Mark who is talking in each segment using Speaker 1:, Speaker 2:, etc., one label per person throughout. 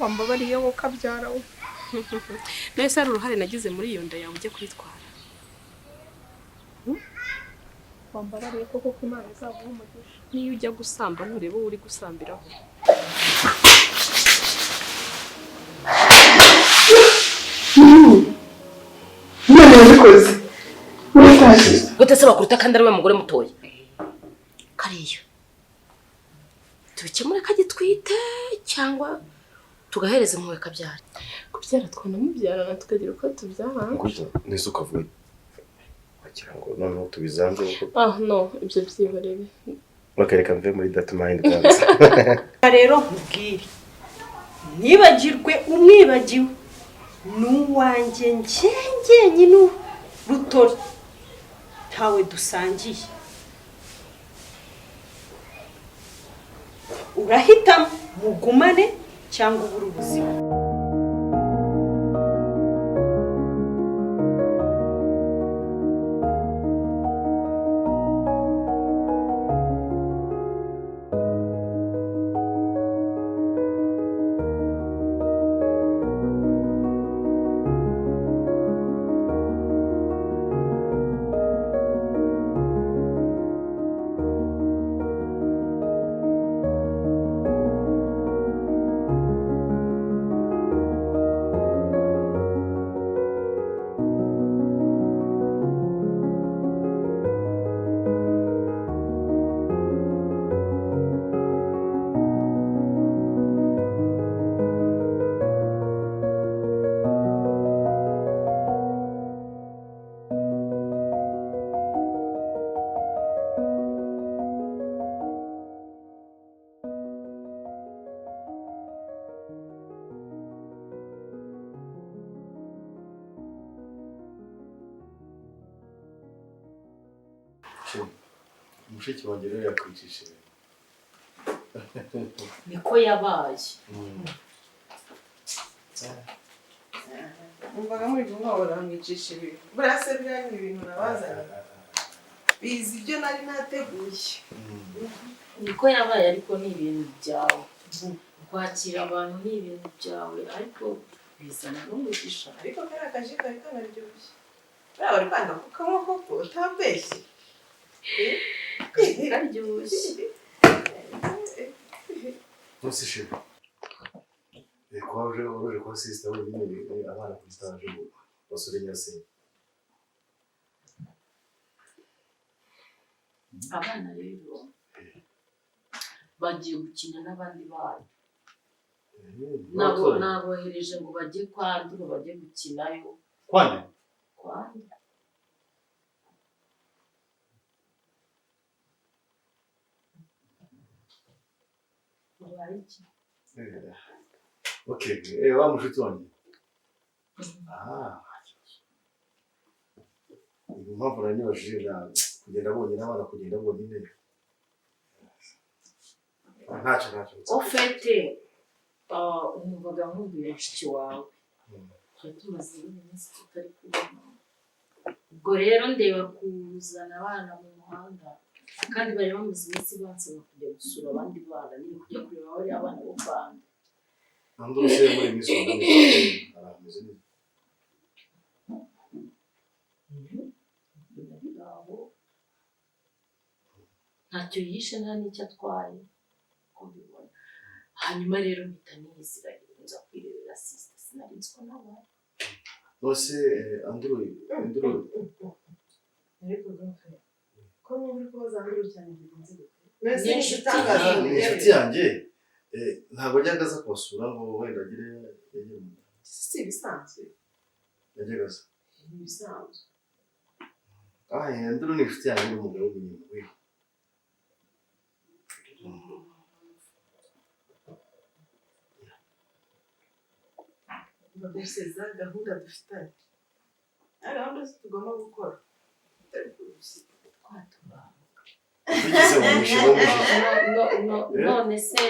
Speaker 1: Wambabariye wowe ukabyara we.
Speaker 2: Nese hari uruhare nagize muri iyo nda yawe ujya kwitwara?
Speaker 1: Wambabariye koko, ko Imana izaguha umugisha.
Speaker 2: Niyo ujya gusamba ntureba uwo uri gusambiraho.
Speaker 1: Imana yabikoze uritaje.
Speaker 3: Gute se bakuruta kandi ari we mugore mutoya? Kariya tubikemure kagitwite cyangwa tugahereza impuhwe kabyara.
Speaker 2: Kubyara twanamubyarana, tukagira uko tubyara.
Speaker 4: Gutya nese ukavuga wagira ngo noneho tubizanze kuko.
Speaker 2: Ah no, ibyo byihorere.
Speaker 4: Bakareka mve muri that mind kwanza.
Speaker 5: Rero nkubwire, nibagirwe umwibagiwe ni uwanjye njyenyine rutori, ntawe dusangiye. Urahitamo mugumane cyangwa ubure ubuzima.
Speaker 4: Mushiki wanjye rero yakwicishije.
Speaker 3: Niko yabaye.
Speaker 6: Numvaga muri kumwobora mwicisha ibintu. Buriya se biriya ni ibintu nabazanye bizi ibyo nari nateguye.
Speaker 3: Niko yabaye, ariko ni ibintu byawe kwakira abantu, ni ibintu byawe, ariko bizana n'umugisha.
Speaker 6: Ariko kariya kaji kari kanaryoshye. Buriya wari kwanga kukanywa koko utambeshye?
Speaker 3: Karyoshye.
Speaker 4: Ntusi shema kuba uje uje kwa sister wenyine, abana kuri stage ngo basure nyirasenge.
Speaker 3: Abana rero bagiye gukina n'abandi bana. Nabo nabohereje ngo bajye kwa Nduro, bajye gukinayo.
Speaker 4: Kwande?
Speaker 3: Kwa Nduro. Ubaye iki?
Speaker 4: Okay, wa mushuti wanjye, ah, impamvu nanyibajije na kugenda bonyine, abana kugenda bonyine, ntacyo ntacyo.
Speaker 3: Ofete numvaga nkubwira mushiki wawe, twari tumaze iminsi tutari kubona. Ubwo rero ndeba kuzana abana mu muhanda, kandi bari bamaze iminsi bansaba kujya gusura abandi bana nyine, kujya kureba bariya bana bo kwanda.
Speaker 4: Andrew se muri iyi minsi ubona neza, arameze neza?
Speaker 3: Mbona biri aho, ntacyo yishe nta n'icyo atwaye uko mbibona. Hanyuma rero mpita niyizira nza kwirebera sister, sinari nzi ko nabaye.
Speaker 4: Nose Andrew, Andrew?
Speaker 6: Ariko gafe ko numva uri kubaza Andrew cyane, bigenze gute?
Speaker 3: Ni inshuti.
Speaker 6: Itangaza.
Speaker 4: Ni inshuti yanjye, ntabwo ajyaga aza kubasura ngo wenda agire yagere mu
Speaker 6: Si ibisanzwe.
Speaker 4: Yajyaga aza?
Speaker 6: Ni ibisanzwe.
Speaker 4: Ah, Andrew ni inshuti yanjye, ni umugabo w'umunyampuhwe.
Speaker 6: Mbese za gahunda dufitanye, za gahunda tugomba gukora tutari kurushya.
Speaker 4: Bigize mu mishinga w'umushiki.
Speaker 3: No, no,
Speaker 4: Eh?
Speaker 3: none se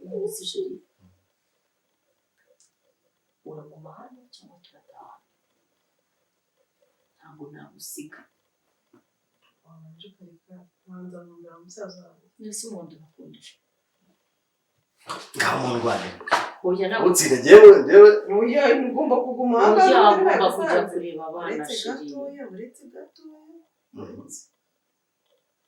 Speaker 3: none chérie, uraguma hano cyangwa turataha? Ntabwo nagusiga.
Speaker 6: Wabanje ukareka nkanza nkundira musaza wanjye.
Speaker 3: None se umuhondo urakundije?
Speaker 4: Ngaho mundwanire.
Speaker 3: Oya, ntabwo.
Speaker 4: Utsinda njyewe njyewe.
Speaker 6: Oya, ugomba kuguma aha ngaha.
Speaker 3: Oya,
Speaker 6: N'ubundi
Speaker 3: agomba kujya
Speaker 6: bagusanze.
Speaker 3: kureba abana.
Speaker 6: Uretse
Speaker 3: Chéri.
Speaker 6: gatoya, uretse gatoya, uretse,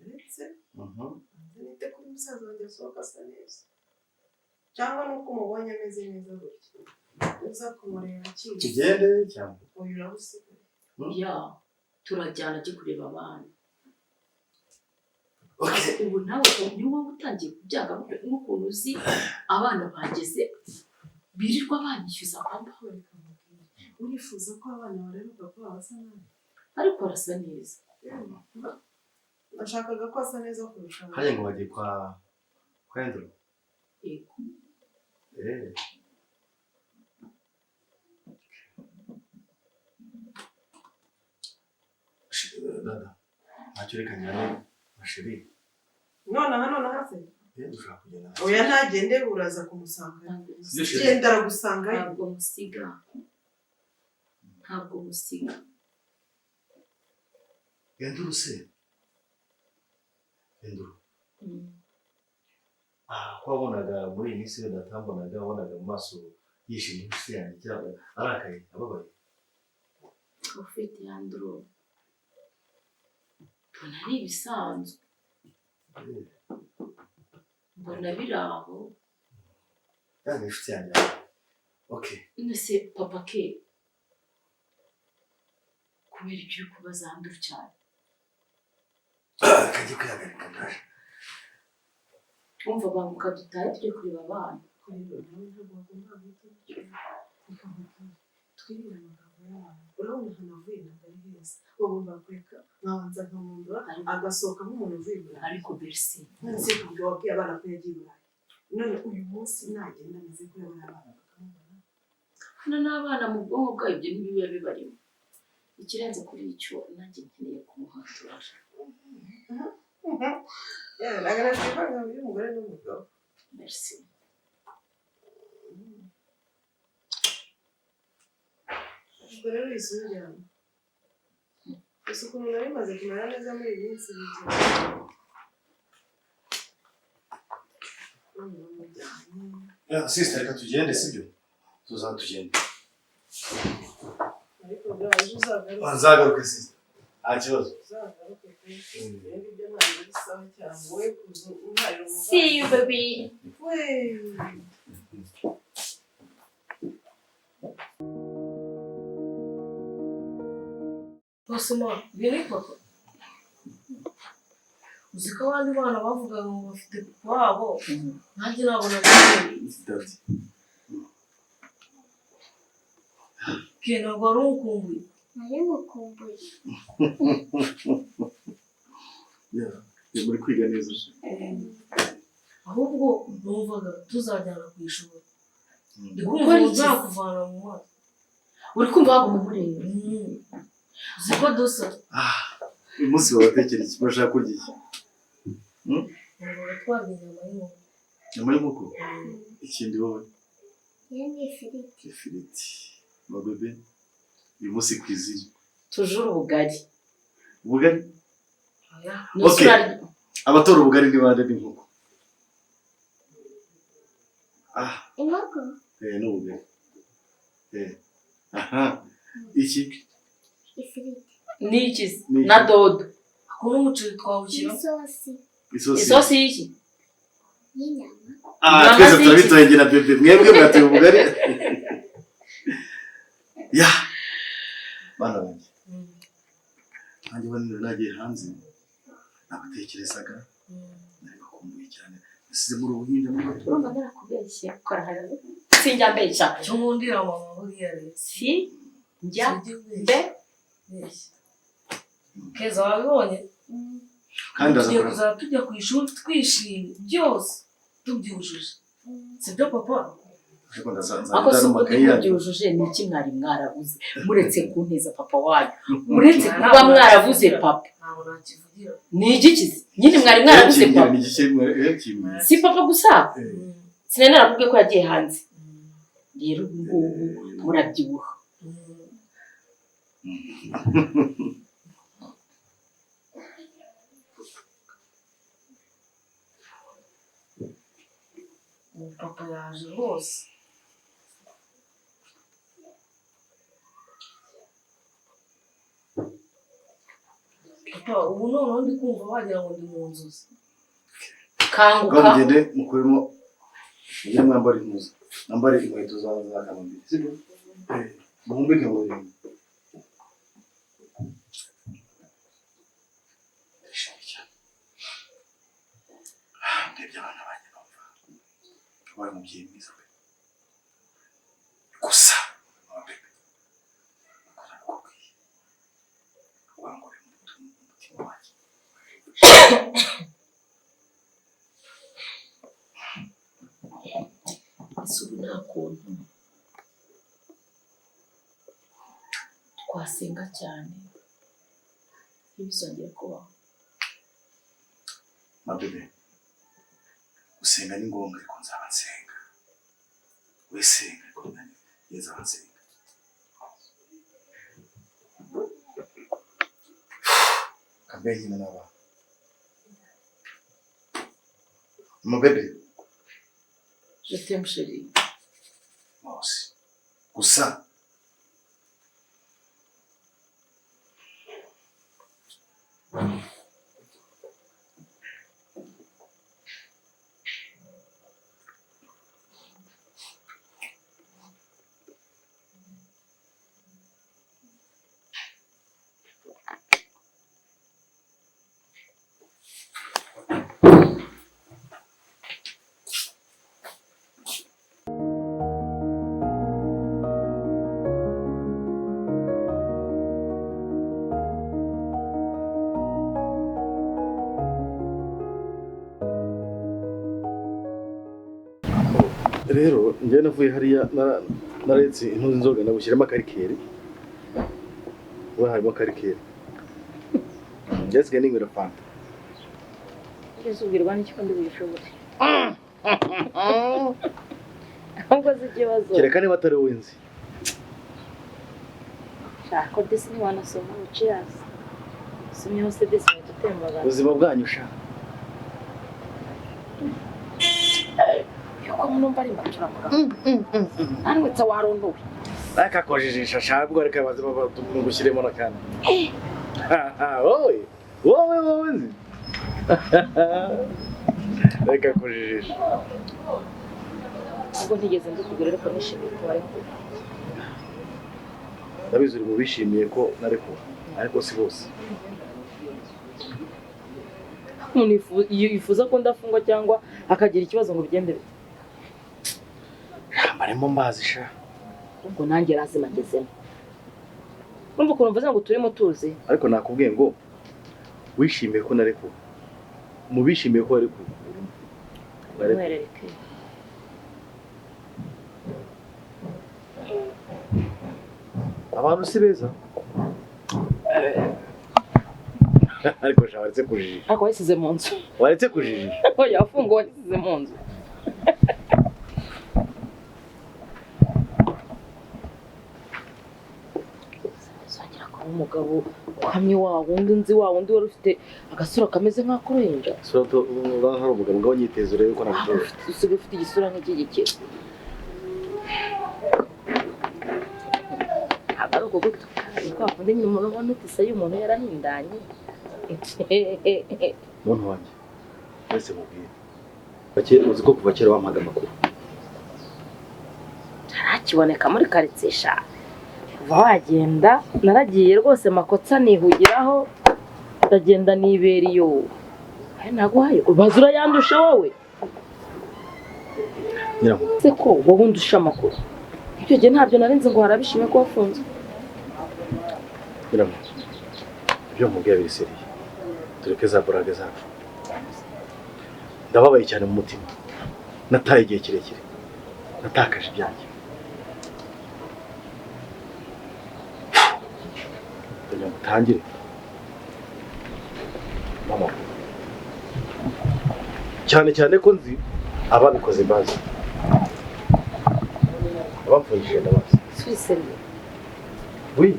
Speaker 6: uretse nze nite kuri musaza wanjye asohoka asa neza, cyangwa nuko umubonye ameze neza gutya uza kumureba akize.
Speaker 4: Tugende cyangwa?
Speaker 6: Uyu uraba usigaye.
Speaker 3: Ya, turajyana ajye kureba abana.
Speaker 4: Okay.
Speaker 3: Ubu nawe ni wowe utangiye kubyanga n'ukuntu uzi abana bageze birirwa banyishyuza papa.
Speaker 6: Reka mubwire, urifuza ko abana bareba papa wabo asa nabi?
Speaker 3: Ariko arasa neza.
Speaker 6: Nashakaga ko asa neza kurusha abandi.
Speaker 4: Hariya ngo bagiye kwa Andrew?
Speaker 3: Yego.
Speaker 4: Eh. Dada, ntacyo, reka njyane na chéri.
Speaker 6: Nonaha, nonaha se?
Speaker 4: Eh, dushobora kugenda.
Speaker 6: Oya, ntagende, uraza kumusanga.
Speaker 3: Ntabwo
Speaker 4: Sibyo, chéri?
Speaker 6: Genda, aragusangayo.
Speaker 3: Ntabwo musiga, ntabwo musiga.
Speaker 4: Andrew se, Andrew? Ah, ko wabonaga muri iyi minsi wenda atambonaga, wabonaga mu maso yishimye inshuti yanjye, cyangwa arakaye, ababaye?
Speaker 3: Ufite yanduro, mbona ari ibisanzwe, mbona biri aho.
Speaker 4: Yani inshuti yanjye, okay.
Speaker 3: None se papa ke, kubera ibyo uri kubaza Andrew cyane?
Speaker 4: Kajya kwihagarika, ndaje.
Speaker 3: Wumva, banguka dutahe tujye kureba abana.
Speaker 6: Kureba nawe ntabwo wagomba guhita umucyura. Reka nkubwire, twirinde amagambo y'abantu. Urabona ahantu avuye ntabwo ari heza. Bagomba kureka nkabanza nkamwumva agasohoka nk'umuntu uvuye i Burayi.
Speaker 3: Ariko Berisi.
Speaker 6: None se kubwo wabwiye abana ko yagiye i Burayi, none uyu munsi nagenda ameze ko yabona abana bakamubona?
Speaker 3: Hano n'abana mu bwonko bwabo ibyo ntibiba bibarimo. Ikirenze kuri icyo, nanjye nkeneye kumuhatura.
Speaker 6: Yewe, nagaragaje ivanga y'umugore n'umugabo.
Speaker 3: Merci.
Speaker 6: Ubwo rero uhise umujyana. Gusa ukuntu nari maze kumera neza muri iyi minsi bijyanye none bamujyanye.
Speaker 4: Sister, reka tugende, sibyo? Tuzaba tugende.
Speaker 6: Ariko byaje, uzagaruke.
Speaker 4: Nzagaruke, sister, nta kibazo.
Speaker 6: Uzagaruke pe. Rero ibyo ntabwo ari sawa cyane, wowe kuza umwarira
Speaker 3: See you, baby.
Speaker 6: We.
Speaker 7: Basoma, uyu ni papa. Uzi ko abandi bana bavugaga ngo bafite papa wabo, nanjye ntabwo nabyemeye.
Speaker 4: Daddy.
Speaker 7: Ke, ntabwo wari umukumbuye?
Speaker 8: Nari ngukumbuye.
Speaker 4: Yeah, muri kwiga neza.
Speaker 7: Ahubwo numvaga tuzajyana ku ishuri. Ndi kumva
Speaker 3: Gukora
Speaker 7: ngo
Speaker 3: iki?
Speaker 7: nzakuvana mu mazi.
Speaker 3: Uri kumva waguma umureba?
Speaker 7: Uzi ko dusa.
Speaker 4: Ah, uyu munsi babatekera iki? Bashaka kurya iki?
Speaker 7: Numvaga twarya inyama y'inkoko.
Speaker 4: Nyama y'inkoko? Ikindi wowe?
Speaker 8: Iyo ni ifiriti.
Speaker 4: Ifiriti. Ma bébé, uyu munsi cuisine.
Speaker 3: Tujure ubugari.
Speaker 4: Ubugari?
Speaker 7: Oya.
Speaker 4: Okay. Abatora ubugari ni bande n'inkoko? Ah.
Speaker 8: Inkoko?
Speaker 4: Eh, n'ubugari. Eh. Aha. Iki?
Speaker 8: Ifiriti.
Speaker 3: Ni iki se?
Speaker 4: Ni iki?
Speaker 3: Na dodo.
Speaker 7: Ako n'umuceri twawushyiramo.
Speaker 8: Isosi.
Speaker 4: Isosi.
Speaker 3: Isosi y'iki?
Speaker 8: Y'inyama.
Speaker 4: Ah,
Speaker 3: Inyama
Speaker 4: twese
Speaker 3: z'iki?
Speaker 4: turabitoye na bébé. Mwebwe mwatoye ubugari. Ya. Bana banjye. Nanjye bano nagiye hanze. Nabatekerezaga. Nari bakumbuye cyane. Nasize muri ubuhinja muri bato.
Speaker 3: Urumva narakubeshye, kora hano, sinjya mbeshya.
Speaker 7: Icyo nkundira mama buriya rero.
Speaker 3: Si njya
Speaker 7: Sijya ubeshya.
Speaker 3: mbe.
Speaker 7: Ubeshya. Keza, wabibonye?
Speaker 4: Kandi ndaza
Speaker 7: Tugiye
Speaker 4: kurara.
Speaker 7: kuzajya tujya ku ishuri twishimye, byose tubyujuje, sibyo papa?
Speaker 4: Ariko ndaza
Speaker 3: Ako
Speaker 4: nzajya
Speaker 3: si ubundi
Speaker 4: amakayi yanyu.
Speaker 3: mubyujuje, ni iki mwari mwarabuze muretse kunteza papa wanyu, muretse kuba mwarabuze papa?
Speaker 7: Ntabwo nakivugira.
Speaker 3: Ni igikize nyine mwari mwarabuze papa.
Speaker 4: Ni igiki mwe?
Speaker 3: Si papa gusa, sinari narakubwiye ko yagiye hanze. Rero ubu ngubu murabyibuha.
Speaker 7: Ubu papa yaje rwose. Papa, ubu noneho ndi kumva wagira ngo ndi mu nzozi.
Speaker 3: Kanguka.
Speaker 4: Mugende mukuremo, mugende mwambare impuzu, mwambare inkweto za kamambiri, sibyo? Muhumbike mu bintu. Ndishimye cyane. Ndebye abana banjye numva wabaye umubyeyi mwiza pe. Gusa mama bebe, uko nabikubwiye, wangore mu mutima wanjye.
Speaker 3: Ese ubu nta kuntu twasenga cyane ntibizongere kubaho?
Speaker 4: Mabebe, gusenga ni ngombwa, ariko nzaba nsenga. We senga, ariko nanjye nzaba nsenga. Kambe nyina n'abana. Mabebe.
Speaker 3: Je t'aime chérie.
Speaker 4: Mose. Gusa rero njyewe navuye hariya naretse intuzi inzoga nagushyiramo akarikeri, ubu harimo akarikeri, njye ninywera fanta.
Speaker 3: Ugeze ubwirwa n'iki ko ndi buyishobore? Ahubwo si ikibazo.
Speaker 4: Kereka niba atari wowe nzi.
Speaker 3: Shaka desi ntiwanasoma ngo cheers. Usomye hose desi wahita utembagara.
Speaker 4: Ubuzima bwanyu sha.
Speaker 3: Yuko numva ari imbatura-mugabo. Ntanwitse warondowe.
Speaker 4: Akakojijisha sha, ubwo reka baze bagushyiremo n'akandi. Wowe wowe wowe nzi. Reka kujijisha.
Speaker 3: Ubwo ntigeze ndikubwira, ariko nishimiye ko warekuwe.
Speaker 4: Ndabizi uri mu bishimiye ko narekuwe, ariko si bose.
Speaker 3: Umuntu yifuza ko ndafungwa cyangwa akagira ikibazo ngo bigende bite?
Speaker 4: Marimo mbazi sha.
Speaker 3: Ubwo nanjye lazima ngezemo. Urumva ukuntu mvuze ngo turimo tuzi?
Speaker 4: Ariko nakubwiye ngo wishimiye ko narekuwe. Mu bishimiye ko warekuwe urimo.
Speaker 3: Mwerereke.
Speaker 4: Abantu si beza. Ariko sha waretse kujijisha.
Speaker 3: Ariko wayisize mu nzu.
Speaker 4: Waretse kujijisha.
Speaker 3: Oya, wafunguwe wayisize mu nzu. Uzongera kuba umugabo uhamye wa wundi nzi, wa wundi wari ufite agasura kameze nk'ak'uruhinja.
Speaker 4: Sura urabona hari umugabo ngaho nyiteze urebe ko nagutora.
Speaker 3: Usigaye ufite igisura nk'icy'igikeri. Ntabwo ari uko gutuka, ni kwa kundi nyine umuntu ubona uti se y'umuntu yarahindanye.
Speaker 4: Muntu wanjye, wese mubwire. Uzi ko kuva kera wampaga amakuru.
Speaker 3: Ntarakiboneka muri karitsiye sha. Kuva wagenda naragiye rwose makotsa nihugiraho, ndagenda nibera iyo. Ayo naguhaye ubaza urayandusha wowe.
Speaker 4: Nyirankuru.
Speaker 3: Se ko wowe undusha amakuru. Icyo gihe ntabyo narinzi ngo harabishimye ko wafunzwe.
Speaker 4: Nyirankuru. Ibyo nkubwiye biriseriye. Tureke za burage zacu. Ndababaye cyane mu mutima. Nataye igihe kirekire. Natakaje ibyanjye. Kugira ngo utangire. Mama. Cyane cyane ko nzi ababikoze bazi. Abamfungishije ndabazi.
Speaker 3: Suiseriye.
Speaker 4: Oui.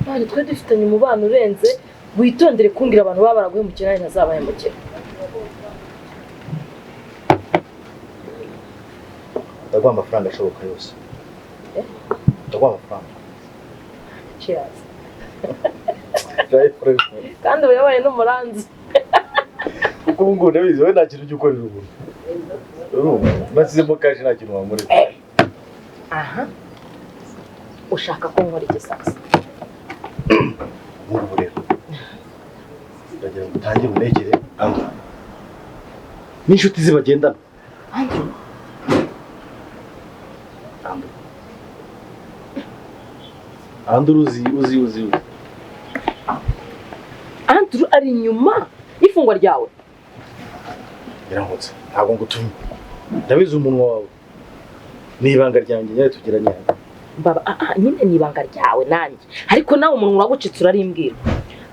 Speaker 3: Bari twe dufitanye umubano urenze, witondere kumbwira abantu baba baraguhemukira nanjye ntazabahemukira.
Speaker 4: Ndaguha amafaranga ashoboka yose. Ndaguha amafaranga.
Speaker 3: Cheers. Kandi ubu yabaye n'umuranzi.
Speaker 4: Kuko ubu ngubu ndabizi wowe nta kintu ujya ukorera umuntu. Urumva nasizemo cash nta kintu wankorera.
Speaker 3: Aha. Ushaka ko nkora iki sasa?
Speaker 4: Ubu ngubu rero ndagira ngo utangire unekere Andrew n'inshuti ze bagendana.
Speaker 3: Andrew?
Speaker 4: Andrew. Andrew uzi uzi uzi uzi.
Speaker 3: Andrew ari inyuma y'ifungwa ryawe.
Speaker 4: Nyirankotsa ntabwo ngutumye, ndabizi umunwa wawe ni ibanga ryanjye nyine tugiranye.
Speaker 3: Baba nyine ni ibanga ryawe nanjye, ariko nawe umuntu uragucitse urarimbwira.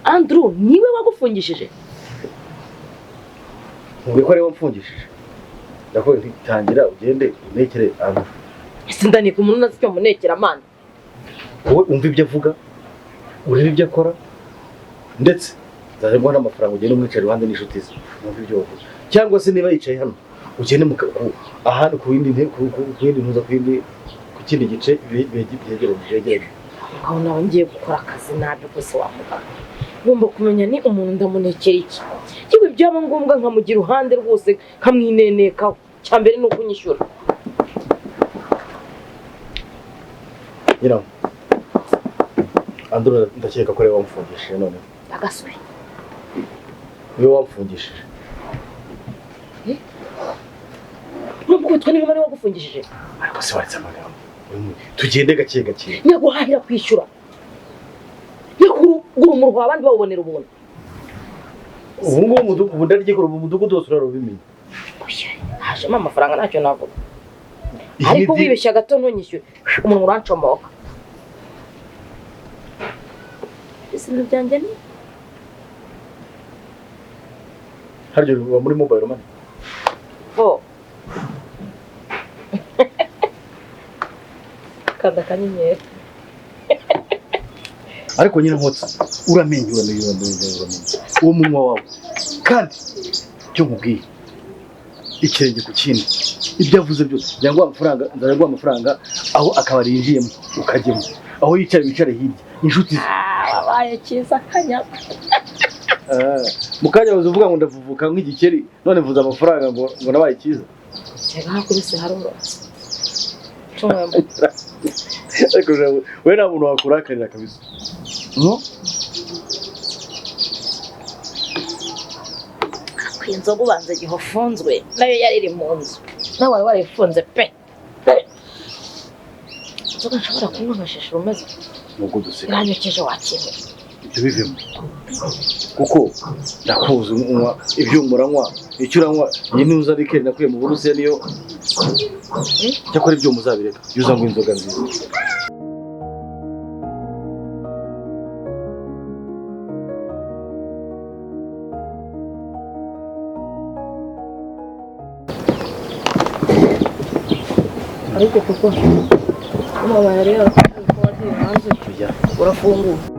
Speaker 3: Andrew niwe wagufungishije?
Speaker 4: Nkubwiye ko ariwe wamfungishije, ndakubwira nti tangira ugende unekere Andrew.
Speaker 3: Ese ndanika umuntu unazi icyo munekera mana?
Speaker 4: Wowe umva ibyo avuga, urebe ibyo akora, ndetse nzajya nguha n'amafaranga ugende umwicara iruhande n'inshuti ze wumve ibyo bavuga, cyangwa se niba yicaye hano ugende ahandi ku yindi ntuza ku yindi ku kindi gice byegeranye.
Speaker 3: Aho nawe ngiye gukora akazi nabi rwose wa mugabo. Ngomba kumenya ni umuntu ndamunekera iki. Yewe byaba ngombwa nkamugira iruhande rwose nkamwinenekaho. Icya mbere ni ukunyishyura.
Speaker 4: Nyiraho Andrew ndakeka ko ariwe wamfungishije noneho.
Speaker 3: Agasore.
Speaker 4: Niwe wamfungishije.
Speaker 3: Nubwo witwa niba ariwe wagufungishije.
Speaker 4: Ariko se waretse amagambo. Tugende gake gake.
Speaker 3: Nyaguhahira kwishyura. Nyakugura umuruho abandi bawubonera ubuntu.
Speaker 4: Ubu ngubu umudugudu ndaryikora ubu mudugudu wose urarubimenya.
Speaker 3: Hajemo amafaranga ntacyo navuga. Ariko wibeshya gato ntunyishyure umuntu urancomoka. Ibintu byanjye ni
Speaker 4: haryo uba muri mobile money.
Speaker 3: Bo. Kanda akanyenyeri.
Speaker 4: Ariko nyine nkotsa uramenye uramenye uramenye uramenye uwo munwa wawe, kandi icyo nkubwiye ikirenge ku kindi, ibyo avuze byose nzajya amafaranga, nzajya amafaranga aho akabari yinjiyemo ukajyemo, aho yicara wicare hirya inshuti ze.
Speaker 3: Wabaye cyiza kanyama.
Speaker 4: Mu kanya waza uvuga ngo ndavuvuka nk'igikeri, none mvuze amafaranga ngo nabaye cyiza.
Speaker 3: Reka hakubise harorotse.
Speaker 4: Ariko we nta muntu wakurakarira kabisa.
Speaker 3: Inzoga ubanza igihe ufunzwe nayo yari iri mu nzu, nawe wari warifunze pe. Inzoga nshobora kunywa nkashishura umeze
Speaker 4: nubwo duseka
Speaker 3: iranyokeje wakemera.
Speaker 4: Ibyo bivemo kuko ndakuzi unywa ibyuma uranywa icyo uranywa iyi ni uza rikeri nakuye mu Burusiya niyo cyakora ibyuma uzabireka iyo uza ngo inzoga nziza.
Speaker 7: Ariko kuko mama yari yarakubwiye ko wagiye hanze urafunguye.